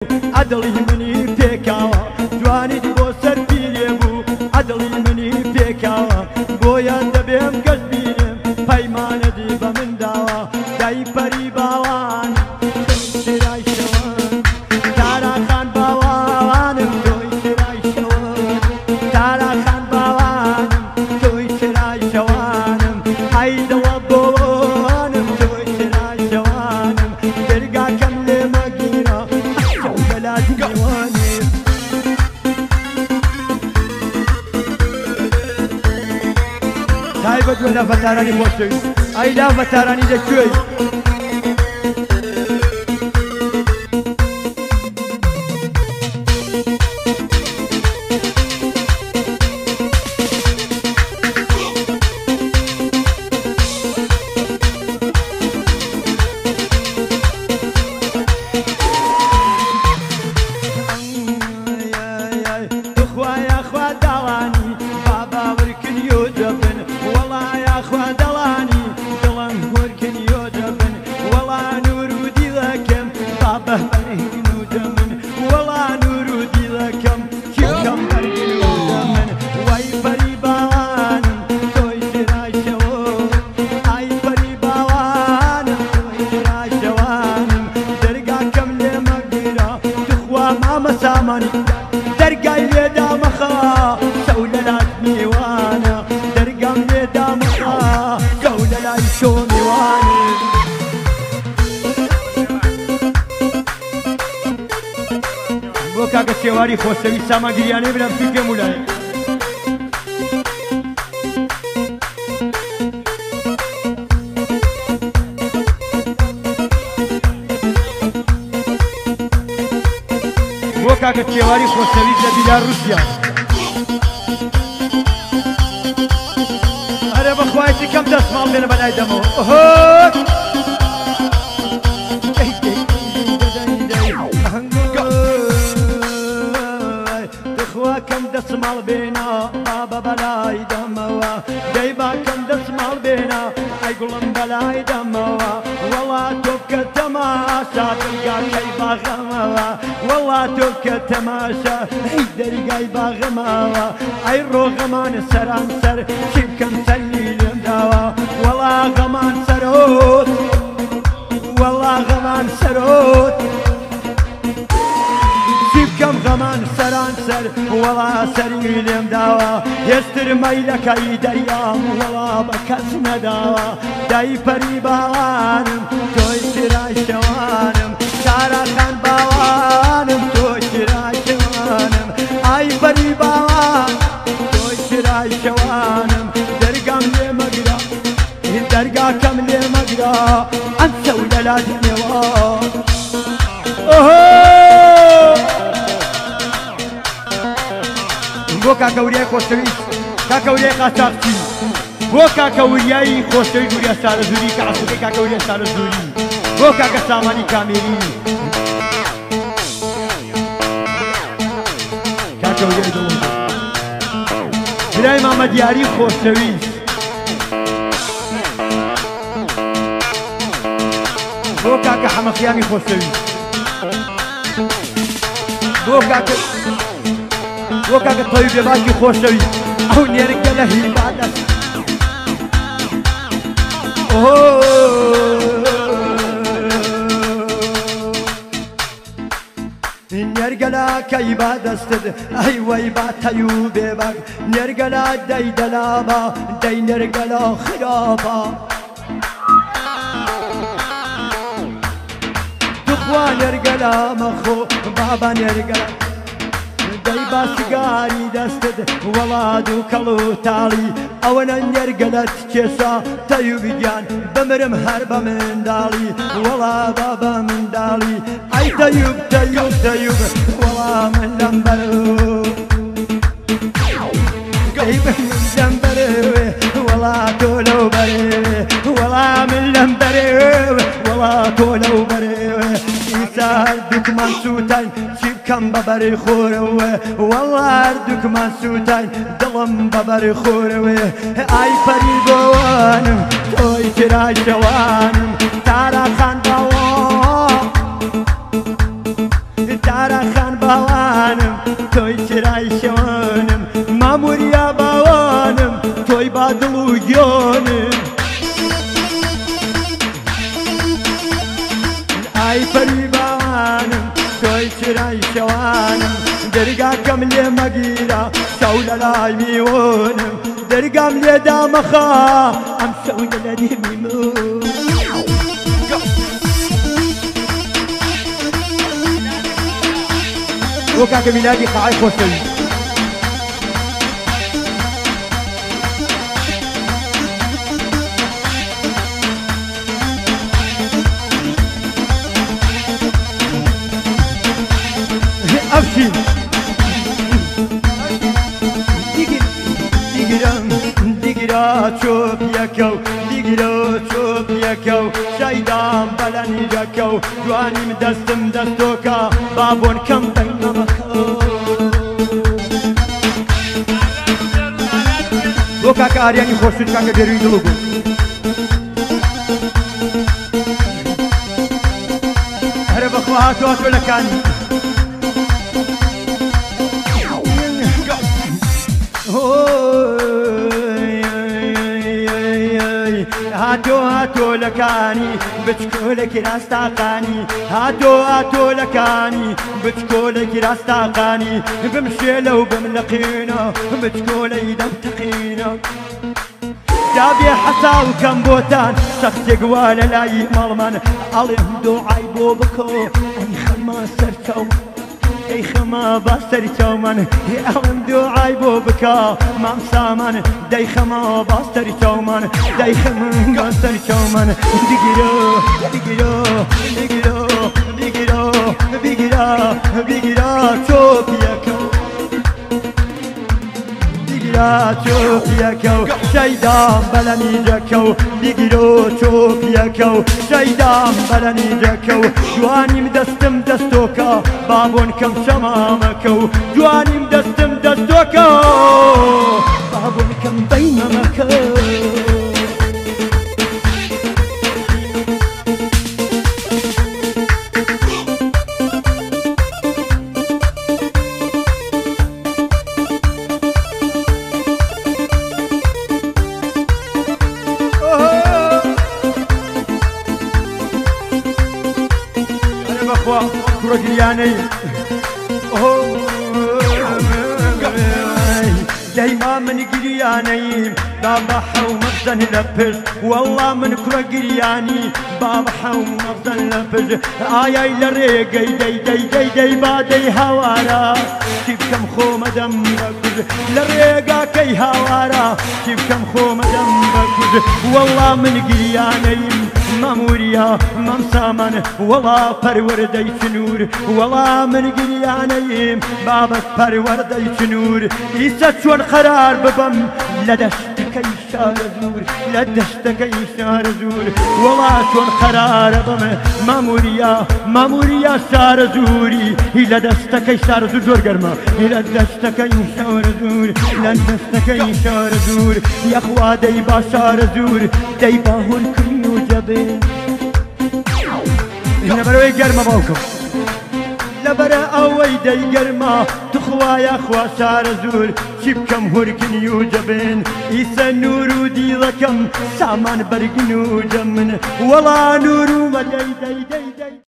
عەدڵی منی پێکاوە جوانیت بۆ سەر پیرێ بوو عەدڵی منی پێکاوە بۆیە دەبێم گەشت بینم پەیمانەت بە من داوە دای پەری باوان تۆی چرای شەوان تاراخان باوانم تۆی چرای شەوان تاراخان باوانم تۆی چرای شەوانم ئەی دڵە بۆوانم تۆی چرای شەوانم دەرگاکەم لێ مەگیرە چەو لەلات میوانم. تایبەت بە لافەتارانی خۆشەویست ئەی لافەتارانی لەکوێی؟ تخوا یاخوا داوانی بابا ورکن یۆ دەبن وەڵا یاخوا دەڵانی دڵم ورکن یۆ دەبن وەڵا نور و دیلەکەم بابە بەرگن و دەمن وەڵا نور و دیلەکەم چی بکەم بەرگن و دەمن وای پەری باوانم تۆی چرای شەوە ئای پەری باوانم تۆی چرای شەوانم دەرگاکەم لێ مەگیرە تخوا مامە سامانی دەرگای لێدا مەخە شەو لەلات میوانە دەرگام لێدا مەخە شەو لەلای تۆ میوانم. بۆ کاکە شێواری خۆشەویست سامانگیریانەی برام چووکێ مولایە. بۆ کاکە کێواری خۆشەویست لە بیلاڕوسیا. ئەرێ بەخوایەتی کەم دەستماڵ بێنە بەلای دەمەوە. ئۆهۆ دەی دەی دەی دەی تخوا کەم دەستماڵ بێنە بابە بەلای دەمەوە دەی با کەم دەستماڵ بێنە ئەی گوڵم بەلای دەمەوە وەڵا تۆ بکە تەماشا دەرگاکەی باغەمەوە وەڵا تۆ بکە تەماشا ئەی دەرگای باغەمەوە ئەی ڕۆغەمان سەرانسەر چی بکەم سەری لێم داوە وەڵا غەمان سەرۆت وەڵا غەمان سەرۆت چی بکەم غەمان سەرانسەر وەڵا سەری لێم داوە هێستر مەیلەکەی دەریام وەڵا بە کەس نەداوە دای پەری باوانم تۆی چرای شەوانم تاراخان باوانم تۆی چرای شەوانم ئای پەری باوان تۆی چرای شەوانم دەرگام لێ مەگرە دەرگاکەم لێ مەگرە ئەم شەو لەلات میوان. ئۆهۆ بۆ کاکە وریای خۆشەویست کاکە وریای قاچاقچی بۆ کاکە وریای خۆشەویست وریا سارەزووری کە عەسوودەی کاکە وریای سارەزووری بۆ کاکە سامانی کامێری کاکە وریای دڵم برای مامە دیاری خۆشەویست بۆ کاکە حەمەخیامی خۆشەویست بۆ کاکە تەوی بێباکی خۆشەویست ئەو نێرگە لە هیوا دەست. نێرگەلاکەی با دەستت ئەی وەی با تەیوو بێباک نێرگەلا دەی دەلابا دەی نێرگەلا خراپە تخوا نێرگەلا مەخۆ بابا نێرگەلا دەی با سگاری دەستت وەڵا دووکەڵ و تاڵی ئەوەنە نێرگەلەت کێشا تەیوبی گیان بمرم هەر بە منداڵی وەڵا با بە منداڵی ئەی تەیوب تەیوب تەیوب وەڵا من لەم بەرەوە ئەی من لەم بەرەوە وەڵا تۆ لەو بەرەوە وەڵا من لەم بەرەوە وەڵا تۆ لەو بەرەوە ئیسا هەردووکمان سووتاین چی بکەم بە بەری خۆرەوە وەڵا هەردووکمان سووتاین دڵم بە بەری خۆرەوە ئای پەری بۆوانم تۆی چرای شەوانم تاراخان باوە سارا خان باوانم تۆی چرای شەوانم ماموریا باوانم تۆی با دڵ و گیانم ئای پەری باوانم تۆی چرای شەوانم دەرگاکەم لێ مەگیرە شەو لە لای میوانم دەرگام لێ دامەخا ئەم شەو لە دێمی من بۆ کاکە میلادی قاعی خۆشەویست ئەفشین دیگرم دیگرا چۆپ یەکەو دیگرە چۆپ یەکەو شەیدام بەلەنی دەکەو جوانیم دەستم دەستۆکە بابۆن کەم بەینەمەکە بۆ کاکە ئاریانی خۆشتر کاکە بێروی دڵ بوو هەرە بەخوا هاتۆ هاتۆ لە کانی هاتۆ هاتۆ لە کانی بچکۆلێکی ڕاستاقانی هاتۆ هاتۆ لە کانی بچکۆلێکی ڕاستاقانی بمشێلە و بملەقینە بچکۆلەی دەمتەقینە دابێ حەساو کەم بۆتان سەختێک وا لە لای ماڵمان ئەڵێم دوعای بۆ بکۆ ئەی خەما سەرچاو ئەی خەما با سەرچاومان ئەڵێم دوعای بۆ بکە مام سامان دەی خەما با سەرچاومان دەی خەما با سەرچاومان دیگرە دیگرە دیگرە دیگرە بیگرە بیگرە چۆپ یەکەو دیگرە چۆپ یەکەو شەیدام بەلەنی دەکەو دیگرۆ چۆپ یەکەو شەیدام بەلەنی دەکەو جوانیم دەستم دەستۆکە بابۆن کەم شەمامەکەو جوانیم دەستم دەستۆکە بابۆن کەم بەینەمەکە کوڕە گریانەی دەیما من گریانەیم بابە حەو مەبزەن لە پشت وەڵا من کوڕە گریانی بابە حەو مەبزەن لە پشت ئایای لە ڕێگەی دەی دەی دەی دەی بادەی هاوارە چی بکەم خۆمەدەم بەکوژ لە ڕێگاکەی هاوارە چی بکەم خۆمەدەم بەکوژ وەڵا من گریانەیم ماموریا مام سامان وەڵا پەروەردەی چنوور وەڵا من گریانەیم بابەت پەروەردەی چنوور ئیسە چۆن قەرار ببەم لە دەشتەکەی شارەزوور لە دەشتەکەی شارەزوور وەڵا چۆن قەرارە بم ماموریا ماموریا شارەزووری لە دەشتەکەی شارەزوور زۆر گەرمە لە دەشتەکەی شارەزوور لە دەشتەکەی شارەزوور یەخوا دەی با شارەزوور دەی با هورکن و جەبێ لەبەرەوەی گەرمە باوکم لەبەرە ئەوەی دەی گەرمە تخوایە خوا شارەزوور چی بکەم هورکنی و جەبن ئیسە نور و دیڵەکەم سامان بەرگن و جەمن وەڵا نور و مەدەی دەی دەی دەی.